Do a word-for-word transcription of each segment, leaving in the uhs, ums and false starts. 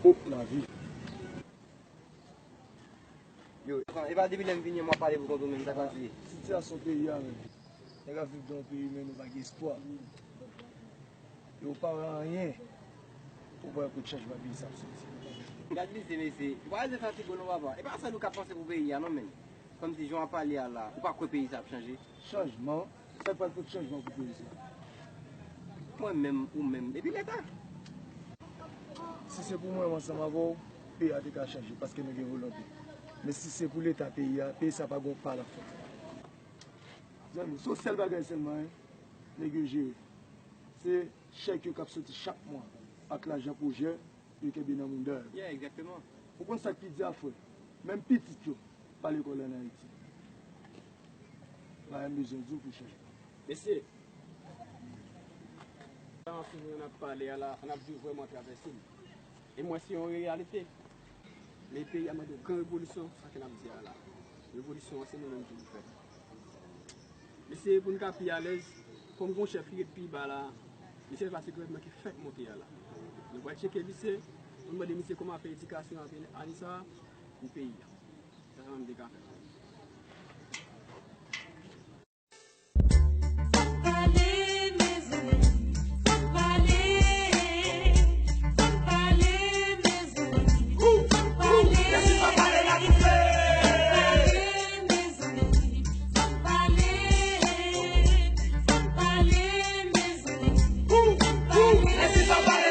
Oh, lavi. Yo, e pa depi lè m vini an m ap pale pou kont ou menm, sa k pase? Sitiyasyon peyi a menm. Nèg ap viv nan yon peyi men nou pa gen espwa. Yo pa wè anyen pou wè kote chanjman peyi sa ap soti. Gad misye, mesye. Ou pa bezwen fè anti-bon non, papa. E pa sa nou ka panse pou peyi a non, menm. Kòmsi jan w ap pale a la, ou pa kwè peyi sa ap chanje? Chanjman? Sa k pral pote chanjman pou peyi sa? Mwen menm, ou menm, epi Leta. Si se pou mwen, mwen ansanm avè w, peyi a te ka chanje, paske nou gen volonte. Men si se pou Leta peyi a, peyi sa pa gen yon pa l ap fè. Zanmi, se yon sèl bagay sèlman, hein, nèg yo jere. Se chèk yo k ap soti chak mwa ak lajan pwojè yo kenbe nan mouda yo. Yeah, exactement. Ou konn sa k pi di a, frè? Menm pitit yo pa lekòl ann Ayiti. Bagay m bezwen di w pou chanjman. Mesye, sa anfin an ap pale a la, an ap viv vrèman travèse l. E m wè se yon reyalite. Men peyi a mande yon gran revolisyon, sa ke n ap di a la. Revolisyon an, se nou menm ki pou fè l. Mesye, pou n ka pi alèz, kòm gon chèf ki ret pi ba la, misye fè pati gouvènman ki fèk monte a la. Nou pral tcheke misye, pou n mande misye kòman ap fè edikasyon an ane sa a pou peyi a. Sa sèlman m te ka fè. Fò n pale, mezanmi, fò n pale, fò n pale, mezanmi, fò n pale, fò n pale, mezanmi, fò n pale, fò n pale, mezanmi, fò n pale.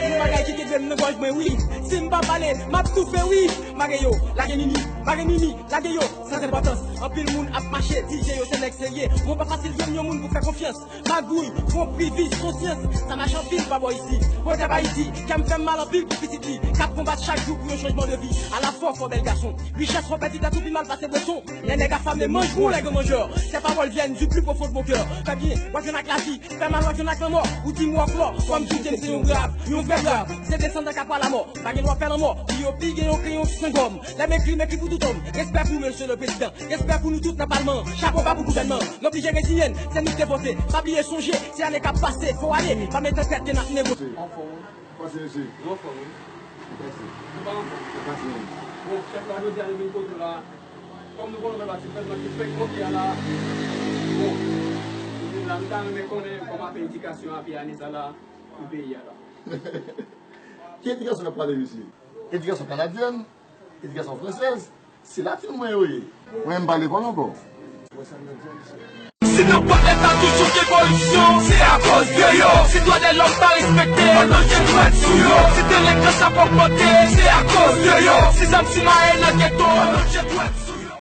Yon bagay ki kenbe m nan gòj mwen, wi. Si m pa pale, m ap toufe, wi. Mare yo, lage Mimi, mare Mimi, lage yo, san enpòtans. Anpil moun ap mache, di je yo se nèg serye. Bon, pa fasil jwenn yon moun pou fè konfyans. Magouy, twonpri, vis, konsyans, sa mache anpil pa bò isi. Pwotè pa isi, kè m fè m mal anpil pou pitit li, k ap konbat chak jou pou yon chanjman de vi. Ala fò, fò bèl gason. Richès fò pèdi tèt ou pi mal pase bweson. Lè nèg afame, manj bon, lè gran manjè. Ces paroles viennent du plus profond de mon cœur. Fè byen, w ap jwenn ak lavi. Fè mal, w ap jwenn ak lanmò. Ou di m w ankò, kòm si w te m se yon grav, yon vrè grav. Se desandan k ap pran lamò. Pa gen lwa fè lanmò. Pi yo pi gen yon kreyon sengòm. Lè m ekri, m ekri pou tout òm. Respè pou mesye le prezidan. Respè pou nou tout nan palman an. Chapo ba pou gouvènman an. N oblije reziyen n, se nou k te vote. Pa bliye sonje, se ane k ap pase. Fò ale, pa met an tèt ke n ap negosye. Anfòm, wi. Pase, mesye. Nou anfòm, wi. Pase. Nou pa anfòm. Pase, menm. Bon, chèf la, jodi a nou vin kote w la. Kòm nou konnen w fè pati gouvènman ki fèk monte a la. Bon, nou vin la, nou ta renmen konnen kòman afè edikasyon an ap ye ane sa la pou peyi a la. Ki edikasyon n ap pale, mesye? Edikasyon kanadyèn? Edikasyon fransèz? Se latin mwen yo ye. Mwen menm pa lekòl ankò. Si nan pwòp leta toujou gen koripsyon, se akoz de yo. Si dwa de lòm pa respekte, an danje dwèt sou yo. Si delenkan sa pwòp pote, se akoz de yo. Si zam simaye nan geto, an danje dwèt sou yo.